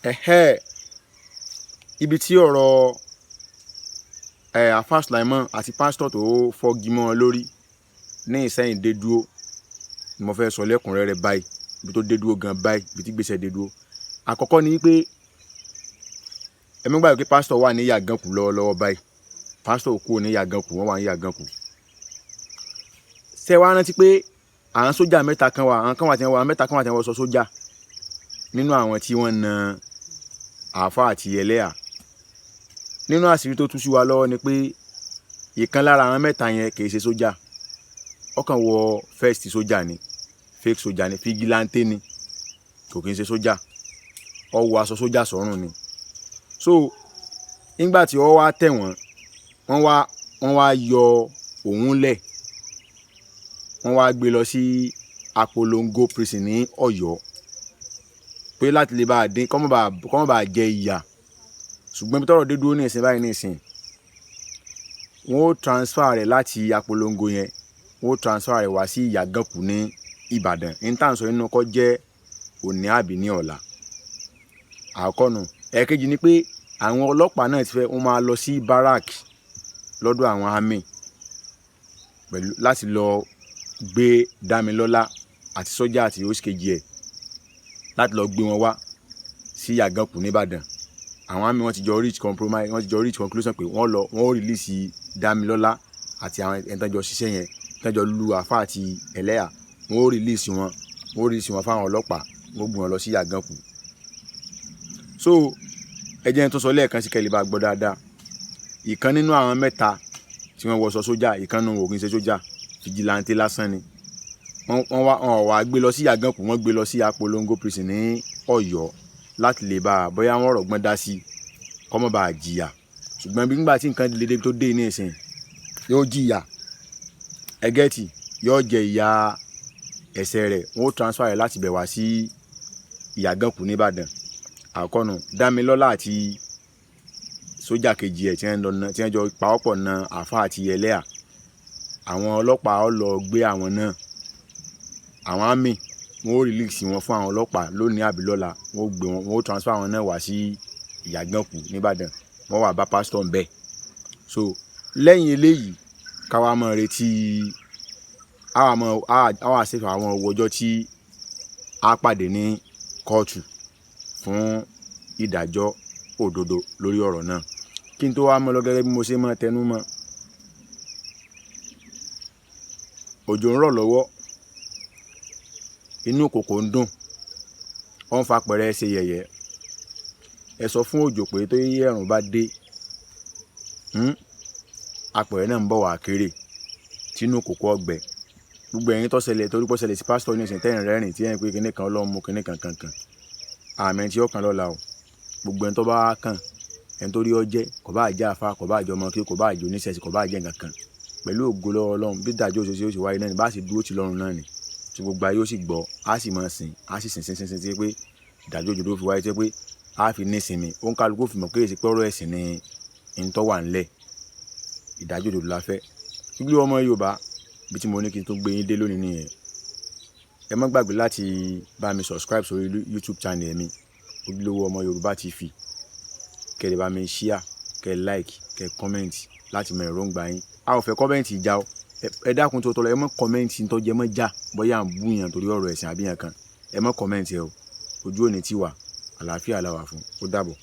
Ẹ̀hẹ́, ibi tí ọ̀rọ̀ ẹ̀ Alfa Sulaiman àti pásítọ̀ tó fọ́gi mọ́ wọn lórí ní Ìsẹ́yìn dé dúró ni mo fẹ́ sọ lẹ́kùnrẹ́rẹ́ báyìí. Ibi tó dé dúró gan báyìí, ibi tí gbèsè dé dúró. Àkọ́kọ́ ni wípé ẹ má gbàgbé pé pásítọ̀ wà ní Yàgànkù lọ́wọ́lọ́wọ́ báyìí. Pásítọ̀ kúrò ní Yàgànkù, wọ́n wà ní Yàgànkù. Ṣé wàá rántí pé àwọn sójà mẹ́ta kan wà, àwọn kan wà tí wọ́n wà, mẹ́ta kan wà tí wọ́n sọ sójà nínú àwọn tí wọ́n na àáfà àti ẹlẹ́hà? Nínú àṣírí tó tú sí wa lọ́wọ́ ni pé ìkan lára àwọn mẹ́ta yẹn kì í ṣe sójà. Ó kàn wọ vest sójà ni, fake sójà ni, vigilante ni, kò kì í ṣe sójà. Ó wọ aṣọ sójà sọ́rùn ni. So nígbà tí wọ́n wá tẹ̀ wọ́n, wọ́n wá yọ òun lẹ̀, wọ́n wá gbé lọ sí Apolongo Prison ní Ọ̀yọ́ pé láti lè bá a dín kọ́mọ́ bá jẹ ìyà. Ṣùgbọ́n ibi tọ́rọ̀ dé dúró ní ìsìn báyìí, ní ìsìn, wọ́n ó transfer rẹ̀ láti Apolongo yẹn, wọ́n ó transfer rẹ̀ wá sí Ìyàgànkù ní Ìbàdàn. Ní tá à ń sọ nínú kọ́ jẹ́ òní àbí ní ọ̀la. Àkọ́kọ́ nù. Ẹ̀ẹ̀kejì ni pé àwọn ọlọ́pàá náà ti fẹ́, wọ́n máa lọ sí barrack lọ́dọ̀ àwọn army pẹ̀lú láti lọ gbé Dámilọ́lá àti sọ́jà àti oṣù kejì ẹ̀, láti lọ gbé wọn wá sí Ìyàgànkù nìbàdàn. Àwọn army, wọ́n ti jọ reach compromise, wọ́n ti jọ reach conclusion pé wọ́n lọ, wọ́n ó release Dámilọ́lá àti àwọn ẹni tó jọ ṣiṣẹ́ yẹn, tó jọ lu àáfà àti ẹlẹ́hà. Wọ́n ó release wọn, wọ́n ó release wọn fáwọn ọlọ́pàá, wọ́n ó gbé wọn lọ sí Ìyàgànkù. So ẹ jẹ́ n tún sọ lẹ́ẹ̀kan sí kẹ́ lè bá gbọ́ dáadáa. Ìkan nínú àwọn mẹ́ta tí wọ́n wọṣọ sójà, ìkan nínú wọn ò kí ń ṣe sójà, vigilante lásán ni. Wọ́n wá, wọ́n wá gbé lọ sí Ìyàgànkù, wọ́n gbé lọ sí Apolongo Prison ní Ọ̀yọ́ láti lè bá bóyá wọ́n rọ̀gbọ́n dá sí kó má bàa jìyà. Ṣùgbọ́n bí nígbà tí nǹkan le débi tó dé ní ìsìn, yóò jìyà ẹgẹ́tì, yóò jẹ ìyà ẹ̀ṣẹ̀ rẹ̀. Wọ́n ó transfer rẹ̀ láti bẹ̀ wá sí Ìyàgànkù nìbàdàn. Àkọ́nù Dámilọ́lá àti sójà kejì ẹ̀ tí wọ́n lọ tí wọ́n jọ pawọ́pọ̀ na àáfà àti ẹlẹ́hà, àwọn ọlọ́pàá ó lọ gbé àwọn náà. Àwọn army, wọ́n ó release wọn fún àwọn ọlọ́pàá lónìí àbí lọ́la. Wọ́n ó gbé wọn, wọ́n ó transfer àwọn náà wá sí Ìyàgànkù nìbàdàn. Wọ́n wá bá pásítọ̀ ńbẹ̀. So lẹ́yìn eléyìí, ká wá máa retí, á wá á wá ṣètò àwọn owó ọjọ́ tí a pàdé ní kóòtù fún ìdájọ́ òdodo lórí ọ̀rọ̀ náà. Kí n tó wá mọ́ lọ, gẹ́gẹ́ bí mo ṣe máa tẹnu mọ́, òjò ń rọ̀ lọ́wọ́, inú kòkò ń dùn, ó ń fa pẹ̀rẹ́ ṣe yẹ̀yẹ́. Ẹ sọ fún òjò pé tó yí ẹ̀rùn bá dé, apẹ̀rẹ̀ náà ń bọ̀ wá kéré tínú kòkó ọgbẹ́. Gbogbo ẹ̀yin tó ṣẹlẹ̀, torí pé ó ṣẹlẹ̀ sí pásítọ̀ ní ìsìn, tẹ́yìn rẹ́rìn tí ẹ̀ ń pé kinní kan Ọlọ́run mú kinní kan kankan, àmì tí ó kan lọ́la o. Gbogbo ẹni tó bá kàn, ẹni tó rí ọ jẹ́, kò bá jẹ́ àfa, kò bá jẹ́ ọmọ kí, kò bá jẹ́ oníṣẹ̀ṣe, kò bá jẹ́ nǹkan kan, pẹ̀lú ògo lọ́wọ́ Ọlọ́run, bí ìdájọ́ òṣèṣe ó sì wáyé náà ni, bá sì dúró ti lọ́run náà ni tí gbogbo ayé ó sì gbọ́, á sì máa sìn, á sì sìn sìn sìn sìn pé ìdájọ́ òdodo fi wáyé, tí pé á fi nísinmi, ó ń kálukú fi mọ̀ pé èsì pé ọ̀rọ̀ ẹ̀sìn ni ń tó wà ńlẹ̀. Ìdájọ́ òdodo la fẹ́. Gbogbo ọmọ Yorùbá, bí tí mo ní kí n tó gbé yín dé lónìí nìyẹn. Ẹ má gbàgbé láti bá mi subscribe sórí YouTube channel mi, Ojúlówó Ọmọ Yorùbá TV. Kẹ́ lè bá mi share, kẹ́ like, kẹ́ comment láti mọ èròǹgbà yín. A ò fẹ́ comment ìjà o. Ẹ dákun tó tọ́lọ, ẹ má comment tó jẹ mọ́ já, bóyá à ń bú yàn torí ọ̀rọ̀ ẹ̀sìn àbí yàn kan. Ẹ má comment ẹ o. Ojú òní tiwa, àlàáfíà la wà fún. Ó dàbọ̀.